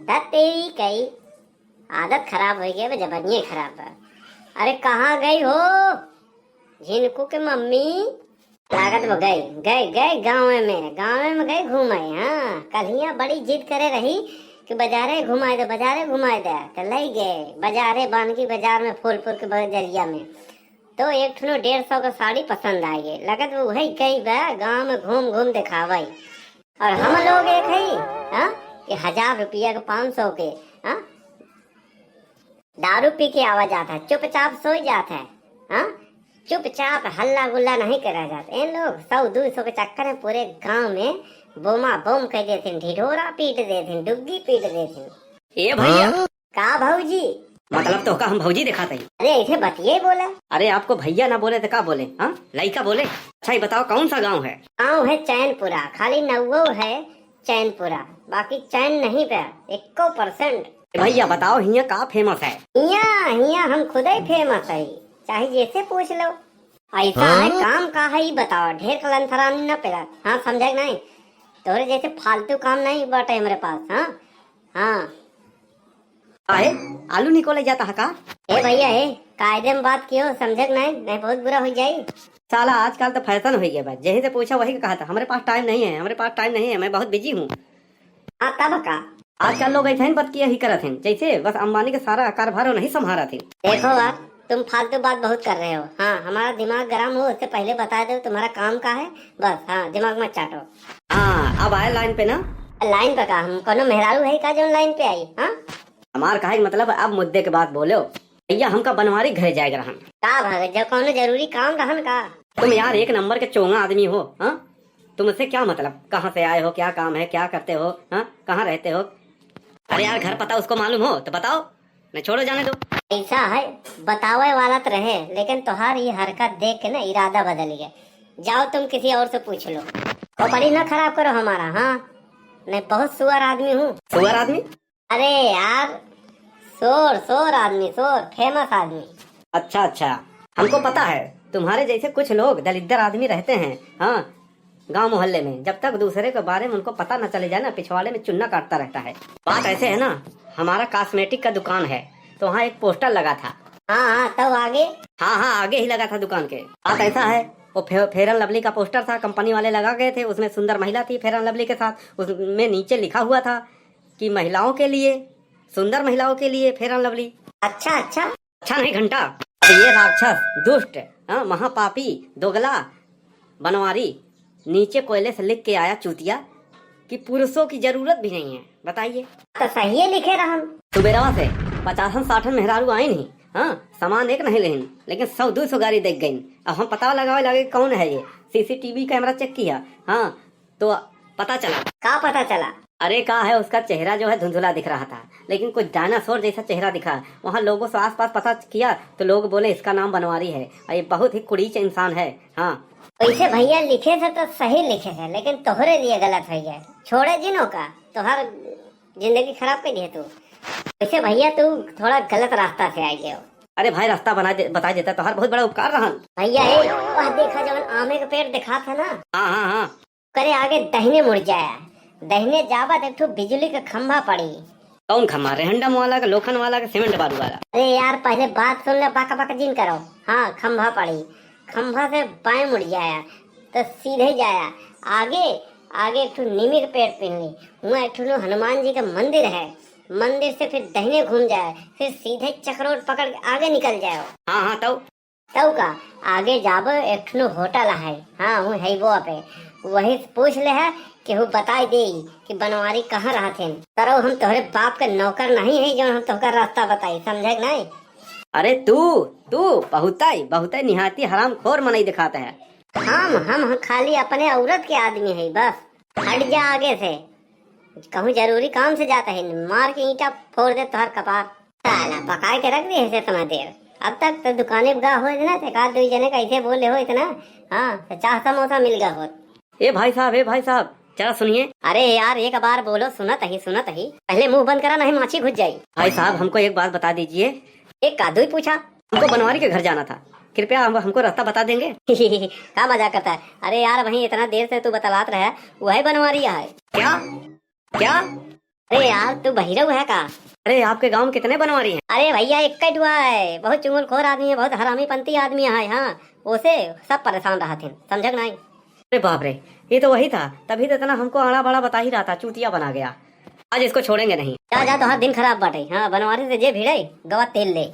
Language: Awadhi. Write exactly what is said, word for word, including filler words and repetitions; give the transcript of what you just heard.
धत तेरी कई, आदत खराब होइ गई, जबनिये खराब बा। अरे कहाँ गई हो झिनकू के मम्मी? लागत बा गई, गई, गई गाँवे में, गाँवे में गई घूमे। हाँ, कल्हिया बड़ी जिद करे रही कि बजारे घुमाए दे, बजारे घुमाए दे, तो लई गए बजारे, बानगी बजार में फूलपुर के बजरिया में। तो एक ठुनो डेढ़ सौ का साड़ी पसंद आइ गए, लगत बा उहइ गई बा गाँव में घूम घूम देखावइ। और हम लोग एक है, हाँ, कि हजार रुपया के, पाँच सौ के, हाँ, दारू पी के आवा जात है, चुपचाप सोई जात है, हाँ, चुपचाप हल्ला गुल्ला नहीं करा जात। इन लोग सौ दो सौ के चक्कर में पूरे गांव में बोमा बोम कइ देथिन, ढिढोरा पीट देथिन, डुग्गी पीट देथिन। ए भैया। हाँ? का भौजी? मतलब तोहका हम भौजी देखात हई। अरे ऐसे बतिये बोला। अरे आपको भैया ना बोले तो का बोले, हाँ, लइका बोले। अच्छा ये बताओ कौन सा गाँव है? गाँव है चैनपुरा, खाली नौवो है चैनपुरा, बाकी चैन नहीं पे, एको percent। ए भैया बताओ हियाँ का famous है? हियाँ, हियाँ हम खुदे famous है, चाहे जैसे पूछ लो। ऐसा है, हाँ? काम का है ई बताओ, ढेर कलंथरानी न पेला। हाँ, समझे कि नहीं? तोहरे जैसे फालतू काम नहीं बाटे हमरे पास। हाँ, हाँ। काहे? आलू निकोले जाता है का? ए भैया, ए, कायदे में बात कियो, समझे कि नहीं? नहीं, बहुत बुरा हो जाई। साला आजकल तो fashion हो गया बा, जही से पूछा वही का कहता, हमरे पास time नहीं है, हमरे पास time नहीं है, मैं बहुत busy हूँ। हाँ, तब का? आजकल लोग ऐसे ही बतकिया ही करत हैं, जैसे बस अंबानी के सारा कारभार नहीं संभारत हैं। देखो यार, तुम फालतू बात बहुत कर रहे हो। हाँ, हमारा दिमाग गर्म हो, उससे पहले बता दो तुम्हारा काम का है। बस, हाँ, दिमाग मत चाटो। हाँ, अब आए line पे ना। Line पे का? हम कोनो मेहरारू है का जौन line पे आई? हाँ, हमार कहे के मतलब, अब मुद्दे के बात बोलो। भैया, हमका बनवारी घरे जाए के रहन। का भगत, जब कौनो जरूरी काम रहन का? तुम यार एक नंबर के चोंगा आदमी हो, हाँ? तुमसे क्या मतलब? कहाँ से आए हो, क्या काम है, क्या करते हो, हाँ? कहाँ रहते हो? अरे यार, घर पता उसको मालूम हो तो बताओ, नहीं छोड़ो, जाने दो। ऐसा है, बतावे वाला तो रहे, लेकिन तोहार ये हरकत देख के ना इरादा बदल गया। जाओ तुम किसी और से पूछ लो। खोपड़ी ना खराब करो हमारा, हाँ? मैं बहुत सुअर आदमी हूँ। सुअर आदमी? अरे यार, शोर, शोर आदमी, शोर, famous आदमी। अच्छा, अच्छा, हमको पता है, तुम्हारे जैसे कुछ लोग दलिद्दर आदमी रहते हैं, हाँ, गांव मोहल्ले में, जब तक दूसरे के बारे में उनको पता न चले जाए ना, पिछवाड़े में चुन्ना काटता रहता है। बात ऐसे है ना, हमारा cosmetic का दुकान है, तो वहाँ एक poster लगा था। हाँ, हाँ, तब आगे? हाँ, हाँ, आगे ही लगा था दुकान के। बात ऐसा है, वो फे-, Fair and Lovely का poster था, company वाले लगा गए थे, उसमें सुंदर महिला थी Fair and Lovely के साथ, उसमें नीचे लिखा हुआ था कि महिलाओं के लिए, सुंदर महिलाओं के लिए Fair and Lovely। अच्छा, अच्छा। अच्छा नहीं घंटा। अरे ये राक्षस, दुष्ट, हाँ, महापापी, दोगला, बनवारी, नीचे कोयले से लिख के आया चूतिया कि पुरुषों की जरूरत भी नहीं है। बताइए। तो सही लिखे रहन। सुबेरवा से पचासन साठन मेहरारू आइन ही, हाँ, सामान एक नहीं लेन, लेकिन सौ दो सौ गाड़ी देख गइन। अब हम पता लगावे लगे कौन है ये, CCTV camera check किया, हाँ, तो पता चला। का पता चला? अरे का है, उसका चेहरा जो है धुंधला दिख रहा था, लेकिन कुछ डायनासोर जैसा चेहरा दिखा। वहाँ लोगों से आसपास पता किया तो लोग बोले इसका नाम बनवारी है और ये बहुत ही कुड़ीच इंसान है। हाँ। वैसे भैया लिखे थे तो सही लिखे थे, लेकिन तोहरे लिए गलत हो गया। छोड़े जिनो का, तोहर जिंदगी खराब कर दिए तू। वैसे भैया तू थोड़ा गलत रास्ता से आ गए हो। अरे भाई रास्ता बना दे, बता देता तोहर बहुत बड़ा उपकार रहन। भैया ए, वह देखा जवन आमे के पेड़ दिखा था ना। हाँ, हाँ, हाँ। करे आगे दहिने मुड़ जाया, दहिने जाबा तो एक ठो बिजली का खंभा पड़ी। कौन खंभा? रेहंडम वाला का, लोखन वाला का, सीमेंट बालू वाला? अरे यार, पहले बात सुन ले, बक बक जिन करो। हाँ, खंभा पड़ी, खंभा से बाएं मुड़ जाया, तो सीधे जाया, आगे, आगे एक ठो नीमी के पेड़ पिन ली, हुआं एक ठो हनुमान जी का मंदिर है, मंदिर से फिर दहिने घूम जाए, फिर सीधे चक्रोट पकड़ के आगे निकल जाओ। हाँ, हाँ, तब? तब का, आगे जाबो एक ठो होटल है, हाँ, हूँ है वो पे, वही से पूछ ले है, केहू बताई दे कि बनवारी कहाँ रहत हैं। करो हम तोहरे बाप के नौकर नहीं है जो हम तोहका रास्ता बताई, समझे कि नहीं? अरे तू, तू बहुताई, बहुताई निहाती हरामखोर मनई दिखात है। हम, हम खाली अपने औरत के आदमी है बस। हट जा आगे से, कहूँ जरूरी काम से जाता है, मार के ईंटा फोड़ दे तोहर कपार। साला पकाए के रख दे है इतना देर, अब तक तो दुकाने पे गा हो इतना, एक आध दो जने कैसे बोले हो इतना। हाँ, तो चाह समोसा मिल गया होत। ए भाई साहब, ए भाई साहब, जरा सुनिए। अरे यार, एक बार बोलो, सुनत ही, सुनत ही। पहले मुंह बंद करा, नहीं माछी घुस जाई। भाई साहब, हमको एक बात बता दीजिए। एक का दुई पूछा? हमको बनवारी के घर जाना था, कृपया हम, हमको रास्ता बता देंगे? का मजाक करता है? अरे यार, वहीं इतना देर से तू बतलात रहे, वही बनवारी है। क्या? क्या? अरे यार, तू बहिरऊ है का? अरे, आपके गांव में कितने बनवारी हैं? अरे भैया, एक ही ठो है, बहुत चुगलखोर आदमी है, बहुत हरामी पंथी आदमी है, हाँ, ओसे सब परेशान रहत हैं, समझक नहीं? अरे बाप रे, ये तो वही था, तभी तो इतना हमको आड़ा बाड़ा बता ही रहा था, चूतिया बना गया। आज इसको छोड़ेंगे नहीं। जा, जा, तोहार दिन खराब बाटे। हाँ, बनवारी से जे भिड़े, गवा तेल ले।